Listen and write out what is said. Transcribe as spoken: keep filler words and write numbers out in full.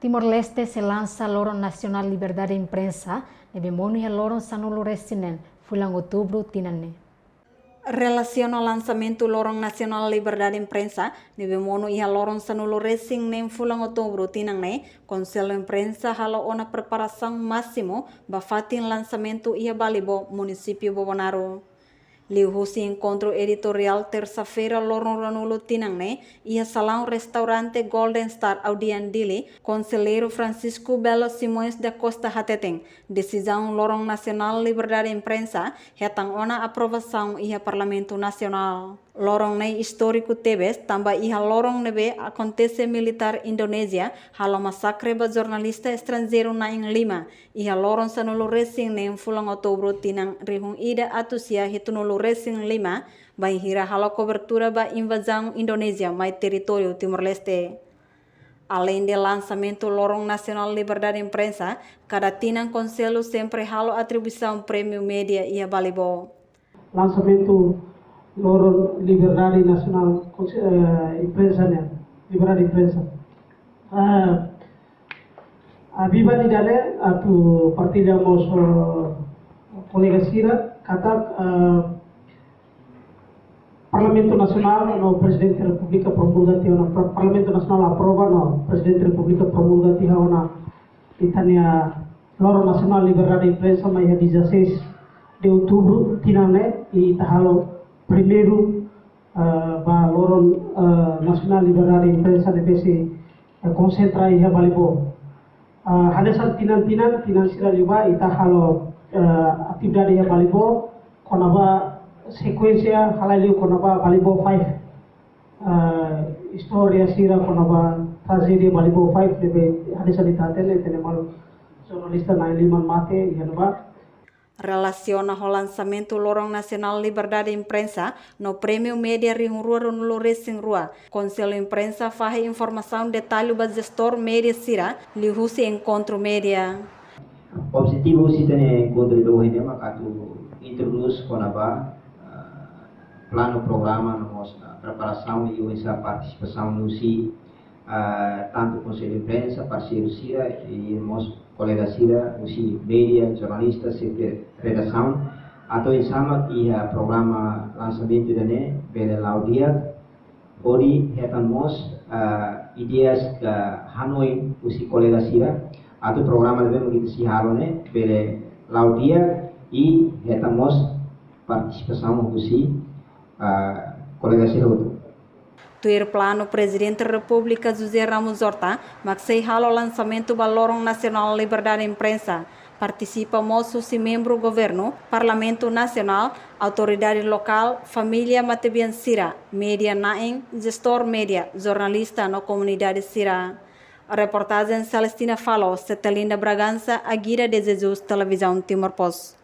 Timor-Leste sei lansa Loron Nasionál Liberdade Imprensa, ne'ebé monu iha loron sanulu-resin-neen, fulan Outubru tinan ne'e. Relasiona lansamentu Loron Nasionál Liberdade Imprensa, ne'ebé monu iha loron sanulu-resin-neen fulan Outubru tinan ne'e, Konsellu Imprensa halo ona preparasaun másimu ba fatin lansamentu iha Balibó, Munisípiu Bobonaro. Liuhusi enkontru editoriál tersa-feira loron ruanulu tinan ne'e, iha salaun restaurante Golden Star Audian Dili, Konselleiru Francisco Belo Simões da Costa hateten, desizaun Loron Nasionál Liberdade Imprensa hetan ona aprovasaun iha Parlamentu Nasionál. Loron ne'e istóriku tebes, tanba iha loron ne'ebé akontese militár Indonézia halo masakre ba jornalista estranjeiru na'in lima, iha loron sanulu-resin-neen fulan Outubru tinan rihun ida atus sia hitunulu-resin-lima, bainhira halo kobertura ba invazaun Indonézia mai territóriu Timor-Leste. Aleinde lansamentu Loron Nasionál Liberdade Imprensa, kada tinan Konsellu sempre halo atribuisaun prémiu média iha Balibó. Lansamentu Loron Liberdade Nasionál, eh, Imprensa ne'e, Liberdade Imprensa. Ah, ah, biban ida-ne'e atu partilla mós, eh, kolega sira, katak, eh, Parlamentu Nasionál no Prezidente Repúblika promulga tiha ona, Par-, Parlamentu Nasionál aprova no Prezidente Repúblika promulga tiha ona ita-nia Loron Nasionál Liberdade Imprensa mai iha dezasseis de Outubru tinan ne'e, i ita halo primeiru, eh, ba Loron, eh, Nasionál Liberdade Imprensa ne'ebé sei, eh, konsentra iha Balibó. Ah, hanesan tinan-tinan, tinan sira liubá ita halo, eh, atividade iha Balibó, kona-ba sekuénsia halai liu kona-ba Balibó five. Ah, istória sira kona-ba trajédia Balibó five ne'ebé hanesan ita hatene, hatene malu jornalista na'in lima mate iha ne'ebá. Relasiona ho lansamentu Loron Nasionál Liberdade Imprensa no Prémiu Média rihun rua ruanulu-resin-rua, Konsellu Imprensa fahe informasaun detallu ba jestór média sira liuhusi enkontru média. Objetivu husi ita-nia enkontru ida ohin ne'e mak atu introdús kona-ba, ah, planu programa no mós, ah, preparasaun i oinsá partisipasaun husi, ah, tantu Konsellu Imprensa, parseiru sira, i mós kolega sira husi média, jornalista, xefe redasaun, atu oinsá mak iha programa lansamentu ida-ne'e bele la'o di'ak, hodi hetan mós, ah, ideias ka hanoin husi kolega sira, atu programa ne'ebé mak ita sei halo ne'e bele la'o di'ak i hetan mós partisipasaun husi, ah, kolega sira hotu. Tuir planu, Prezidente Repúblika José Ramos Horta mak sei halo lansamentu ba Loron Nasionál Liberdade Imprensa. Partisipa mós husi membru governu, Parlamentu Nasionál, autoridade lokál, família matebian sira, média na'in, jestór média, jornalista no komunidade sira. Reportajen Celestina Falo, Cetelinda Bragança, Aguida de Jesus, Televizaun Timor Post.